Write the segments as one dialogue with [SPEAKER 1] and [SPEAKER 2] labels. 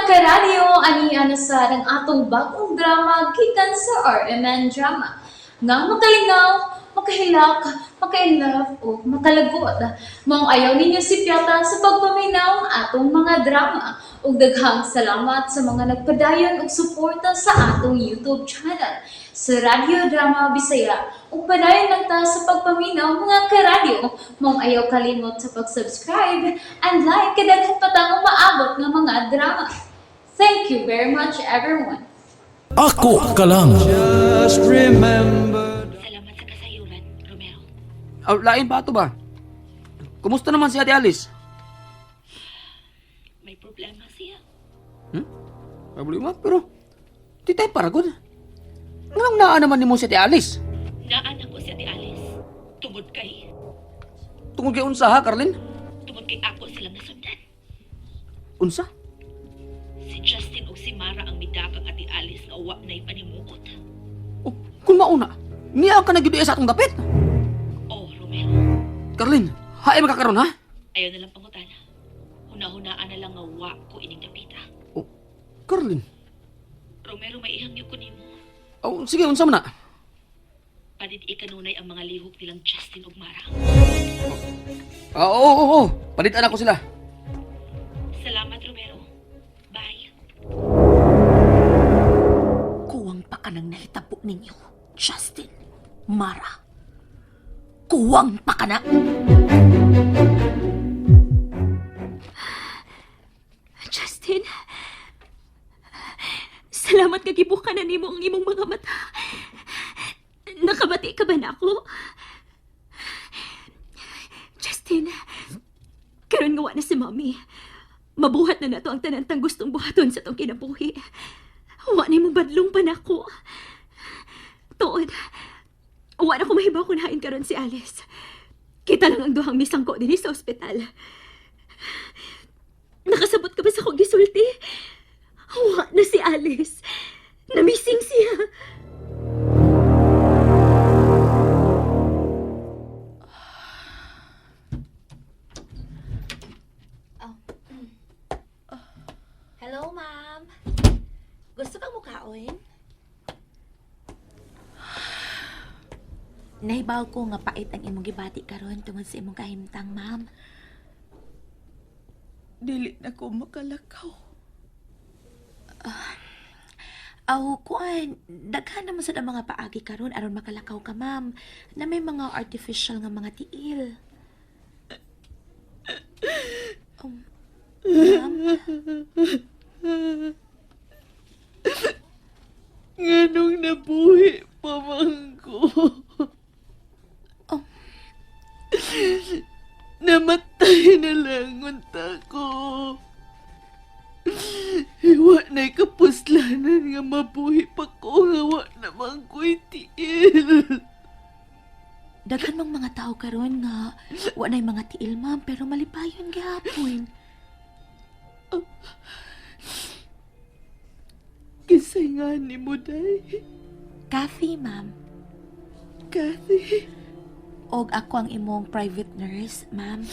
[SPEAKER 1] Karadyo, ani na sa ang atong bagong drama gikan sa RMN Drama. Nga makalingaw, makahilak, maka-inlove o makalagot. Maong ayaw ninyo sipyata sa pagpaminaw ang atong mga drama. Ug daghang salamat sa mga nagpadayon og suporta sa atong YouTube channel sa Radyo Drama Bisaya. Ug padayon lang ta sa pagpaminaw, mga karadyo. Maong ayaw kalimot sa pag-subscribe and like kay daghan pa tang umaabot nga mga drama. Thank you very much, everyone.
[SPEAKER 2] Ako ka lang.
[SPEAKER 3] Just remember.
[SPEAKER 4] Salamat sa kasayuran, Romero.
[SPEAKER 5] Ah, lain pa ato ba? Kumusta naman si Ate Alice?
[SPEAKER 4] May problema siya.
[SPEAKER 5] Problema, pero di tayo paragod. Nganong naa naman nimo si Ate Alice?
[SPEAKER 4] Naan ako si Ate Alice. Tungod kay,
[SPEAKER 5] Tungod kay unsa ha, Carlin?
[SPEAKER 4] tungod kay ako silang nasundan.
[SPEAKER 5] Unsa?
[SPEAKER 4] Si Justin ug si Mara ang midakang Ate Alice nga wa na'y panimuot.
[SPEAKER 5] Oh, kung mauna, niya ka na gyud sa atong dapit.
[SPEAKER 4] Oh, Romero,
[SPEAKER 5] Carlin, haay makakaron ha?
[SPEAKER 4] ayaw na lang pangutana. Huna-hunaan na lang nga wa ko ining dapita.
[SPEAKER 5] Oh, Carlin.
[SPEAKER 4] Romero, may ihangyo ko nimo.
[SPEAKER 5] Oh, sige, unsa man na?
[SPEAKER 4] Padid ikanunay ang mga lihok nilang Justin ug Mara.
[SPEAKER 5] Ah, oo, oo, oo. Palitan ako sila.
[SPEAKER 4] Salamat, Romero. Bye.
[SPEAKER 6] Kuwang pa ka nang nahitabo ninyo, Justin, Mara. Kuwang pa ka na! Justin, salamat nga gibuka na nimo ang imong mga mata. Nakabati ka ba na ako? Justin, karon nga wa na si Mommy. Mabuhat na nato ang tanantang gustong buhaton sa tong kinabuhi. Wa na mo badlong pa nako. Tuod, wa na ko mahibaw kung hain karon si Alice. Kita lang ang duhang misangko dinhi sa ospital. Nakasabot ka ba sa akong gisulti? Wa na si Alice. Namising siya.
[SPEAKER 7] Hello, ma'am. Gusto kang mukaon? Nahibaw ko nga pait ang imong gibati karon tungod sa imong kahimtang, ma'am.
[SPEAKER 8] Dili na ko makalakaw.
[SPEAKER 7] Aw, kuan, daghan naman sad ang mga paagi karon aron makalakaw ka, ma'am, na may mga artificial nga mga tiil. Ma'am,
[SPEAKER 8] Nganong nabuhi pa man ko.
[SPEAKER 7] Oh.
[SPEAKER 8] Namatay na lang unta ko. Wa na'y kapuslanan nga mabuhi pa ko nga wa naman ko'y tiil.
[SPEAKER 7] Daghan mang mga tao karon nga wa na'y mga tiil, ma'am, pero malipayon gihapon.
[SPEAKER 8] Kisay nga ni mo, day.
[SPEAKER 7] Kathy, ma'am.
[SPEAKER 8] Kathy.
[SPEAKER 7] Og ako ang imong private nurse, ma'am.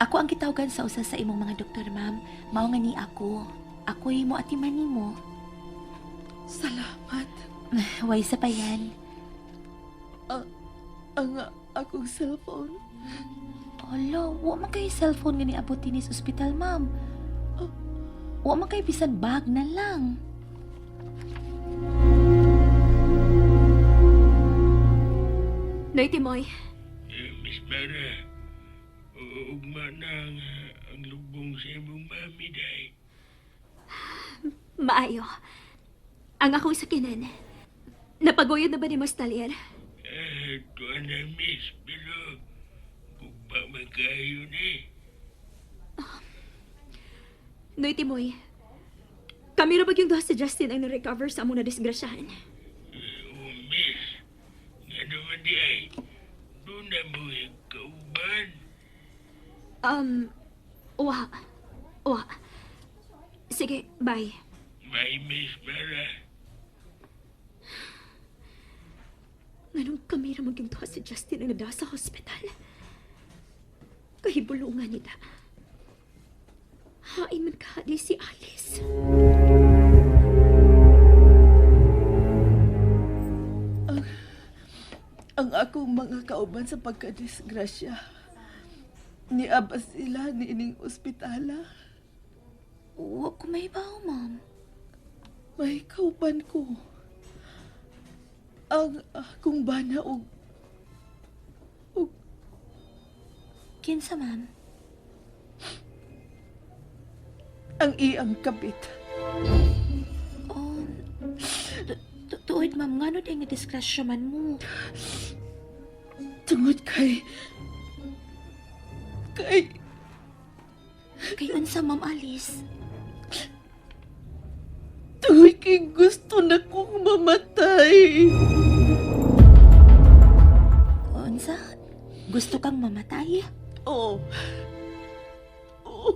[SPEAKER 7] Ako ang gitawagan sa usa sa imong mga doktor, ma'am. Mao nga ni ako. Ako'y mo atiman nimo.
[SPEAKER 8] Salamat.
[SPEAKER 7] Way sa pa yan.
[SPEAKER 8] Ang akong cellphone.
[SPEAKER 7] Hala, wa man kay cellphone nga niabot dinhi sa ospital, ma'am. Wa man kay bisan bag na lang.
[SPEAKER 6] Noy Timoy,
[SPEAKER 9] Eh, Miss Mara, ugma na ang lubong sa imong mami, day.
[SPEAKER 6] maayo. Ang akong sakinan. Napaguyod na ba ni Mostalier?
[SPEAKER 9] Eh, tuwa na, Miss, pero gugma man kayo ni.
[SPEAKER 6] Noy Timoy, kami ra yung duha si Justin ang na-recover sa among nadisgrasyahan.
[SPEAKER 9] Eh, oh, Miss, nga naman di ay, doon na mo yung kauban.
[SPEAKER 6] Wa. Wa. Sige, bye.
[SPEAKER 9] Bye, Miss Mara.
[SPEAKER 6] Nganong kami ra magyung duha si Justin ang nada sa hospital? Kahibulungan nila. Hain man ka di si Alice.
[SPEAKER 8] Ang akong mga kauban sa pagkadisgrasya. Niaba sila niining ospitala.
[SPEAKER 7] Wa ko mahibaw, ma'am.
[SPEAKER 8] May kauban ko. Ang akong bana og
[SPEAKER 7] Kinsa, ma'am?
[SPEAKER 8] ang iyang kabit.
[SPEAKER 7] Oh, tuod, ma'am. Ngano di nga disgrasya man mo?
[SPEAKER 8] Tungod kay kay
[SPEAKER 7] Kay unsa, ma'am Alice?
[SPEAKER 8] tungod kay gusto na kong mamatay.
[SPEAKER 7] Unsa? Gusto kang mamatay?
[SPEAKER 8] Oo. Oo.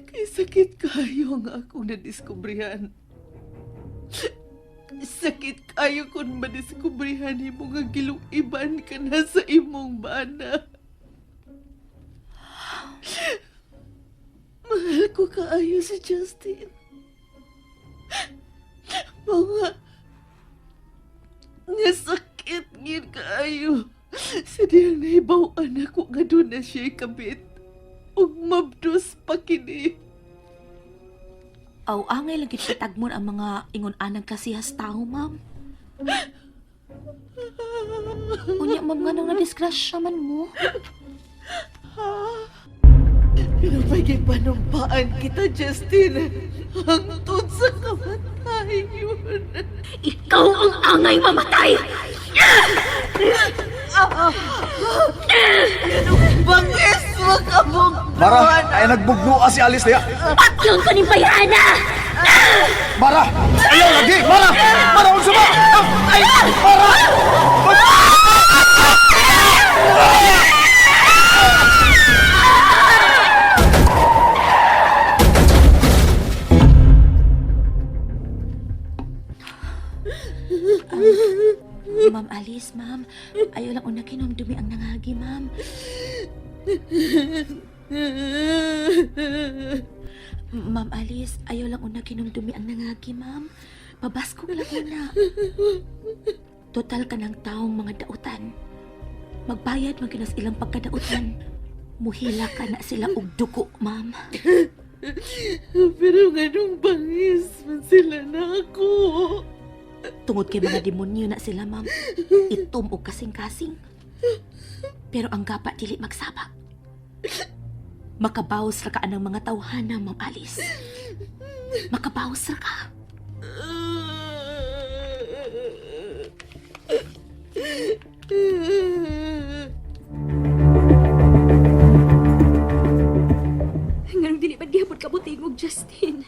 [SPEAKER 8] Kay sakit kayo ang akong nadiskubrihan. Sakit kayo kung madiskubrihan nimo nga giluiban ka na sa imong bana. Mahal ko kaayo si Justin. Mga nga sakit ngin kaayo. Sa diyang nahibaw-an ako nga doon na siya kabit. Ug mabdos pa kini.
[SPEAKER 7] Aw, angay lang gid patagmon ang mga ingon-anang klasihas tao, ma'am. Unya, ma'am, nganong nadisgrasya man mo?
[SPEAKER 8] Pero may gipanumpaan kita, Justin. Hangtod sa kamatayon.
[SPEAKER 6] Ikaw ang angay mamatay!
[SPEAKER 8] Bangis makabog.
[SPEAKER 10] Mara, ay nagbugno si Alice niya.
[SPEAKER 6] Patlong ko ni Bayana!
[SPEAKER 10] Mara! Ayaw lagi! Mara! Mara, unsa ba? Ay! Mara!
[SPEAKER 7] Ma'am Alice, ma'am. Ayaw lang una kinumdumi ang nangagi, ma'am. Ma'am Alice, ayaw lang una kinumdumi ang nangagi, ma'am. Pabaskog lang una. Total ka ng taong mga dautan. Magbayad man kinas ilang pagkadautan. Muhila ka na sila og dugo, ma'am.
[SPEAKER 8] Pero nganong bangis man sila na ako.
[SPEAKER 7] Tungod kay mga demonyo na sila, ma'am. Itom og kasing-kasing. Pero ang gapa dili magsabak. Makabawas ra ka anang mga tawhana, Ma'am Alice. Makabawas ra ka.
[SPEAKER 6] Nganong dili man gihapon ka tingog, Justin.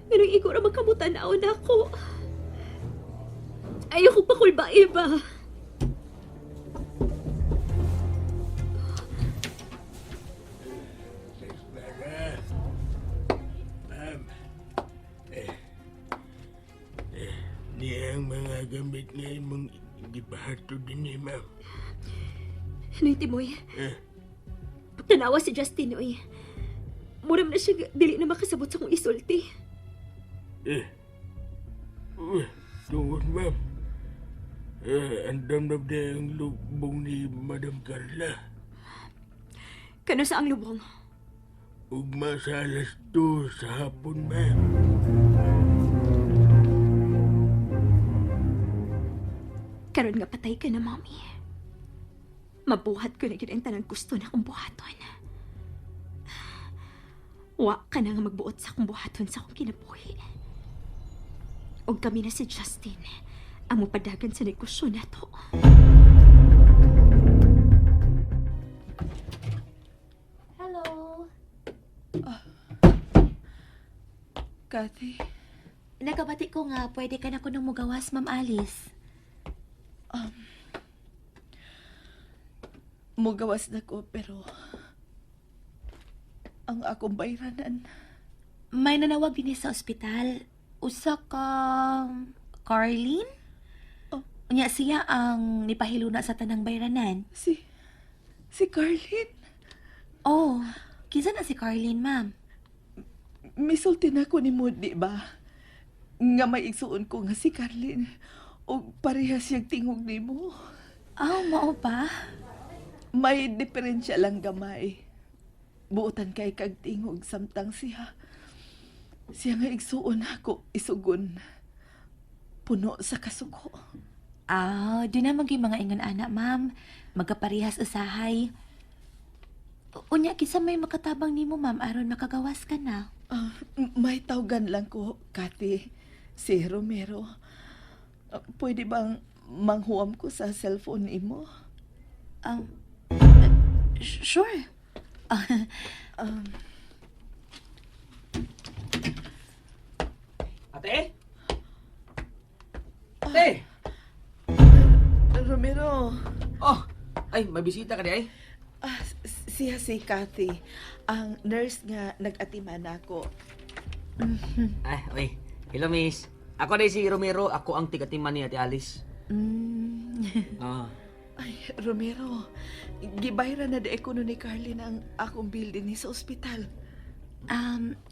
[SPEAKER 6] Nganong ikaw ra magkamutanaw na ako. Ayoko pa kulbae ba?
[SPEAKER 9] Mara. Ma'am. Eh, eh, niya ang mga gamit nga imong gipahatod din eh, ma'am.
[SPEAKER 6] Noy Timoy,
[SPEAKER 9] Eh,
[SPEAKER 6] tanawa si Justin, oy. Muram na siya dili na makasabot sa kong isulti.
[SPEAKER 9] eh. Tungod, ma'am. Eh, andam na ba ang lubong ni Madam Carla?
[SPEAKER 6] Kano sa ang lubong?
[SPEAKER 9] Ugma sa alas 2 sa hapon, ma'am.
[SPEAKER 6] Karon nga patay ka na, mami. Mabuhat ko na gyud ang tanang gusto na akong buhaton. Wa ka na nga magbuot sa akong buhaton sa akong kinabuhi. Og kami na si Justin ang mupadagan sa negosyo na to.
[SPEAKER 7] Hello.
[SPEAKER 8] Kathy,
[SPEAKER 7] Nakabati ko nga, pwede ka na kunong mugawas, Ma'am Alice.
[SPEAKER 8] mugawas na ko pero ang akong bayranan.
[SPEAKER 7] May nanawag din sa ospital. Usa ka Carlene?
[SPEAKER 8] Oh.
[SPEAKER 7] Unya siya ang nipahiluna sa tanang bayranan.
[SPEAKER 8] Si Carlene.
[SPEAKER 7] Oh. Kinsa na si Carlene, ma'am?
[SPEAKER 8] Misulti na ko nimo, di ba? Nga may igsuon ko nga si Carlin. O parehas siyang tingog nimo.
[SPEAKER 7] Aw, mao ba?
[SPEAKER 8] May diferensya lang gamay. Buotan kay kag tingog samtang siya. Siya nga igsuon ako isugon. Puno sa kasuko.
[SPEAKER 7] Aw, di na maging mga ingon ana, ma'am. Magkaparehas usahay. Unya, kinsa may makatabang nimo, ma'am, aron makagawas ka na.
[SPEAKER 8] Ah, may tawgan lang ko, Kati. Si Romero. Ah, pwede bang manghuam ko sa cellphone nimo?
[SPEAKER 7] Sure.
[SPEAKER 5] Ate? Ate!
[SPEAKER 8] Romero.
[SPEAKER 5] Oh! Ay, may bisita ka di ay?
[SPEAKER 8] Ah, siya si Kathy, ang nurse nga nag-atiman ako.
[SPEAKER 5] Ay, oy. Hello, miss. Ako na si Romero. Ako ang tigatiman ni Ate Alice. Ah.
[SPEAKER 8] Ay, Romero, gibayra na di ko ni Carlin ang akong bill dinhi sa ospital.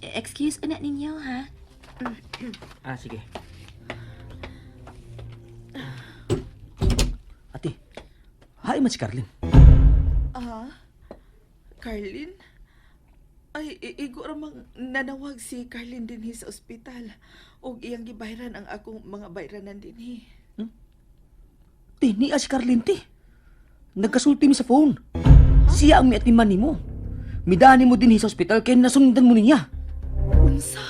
[SPEAKER 7] Excuse na ninyo, ha?
[SPEAKER 5] Ah, sige. Ate, hi man si Carlin.
[SPEAKER 8] Ah, Carlin? Ay, igo ramang nanawag si Carlin dinhi sa ospital. Og iyang gibayran ang akong mga bayranan dinhi.
[SPEAKER 5] Te, niya si Carlin, te. Nagkasulti mi sa phone. Siya ang miatiman nimo. Midani mo dinhi sa ospital kay nasundan mo niya.
[SPEAKER 8] Unsa?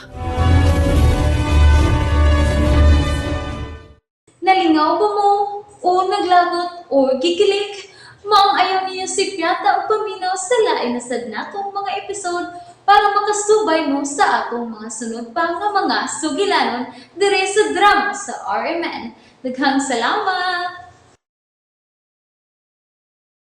[SPEAKER 1] Nalingaw ba mo? O naglagot o gikilig? Maong ayaw niyo si Piata o paminaw sa lain na sad natong mga episode para makasubay mo sa atong mga sunod pa nga mga sugilanon dire sa drama sa RMN. Daghang salamat!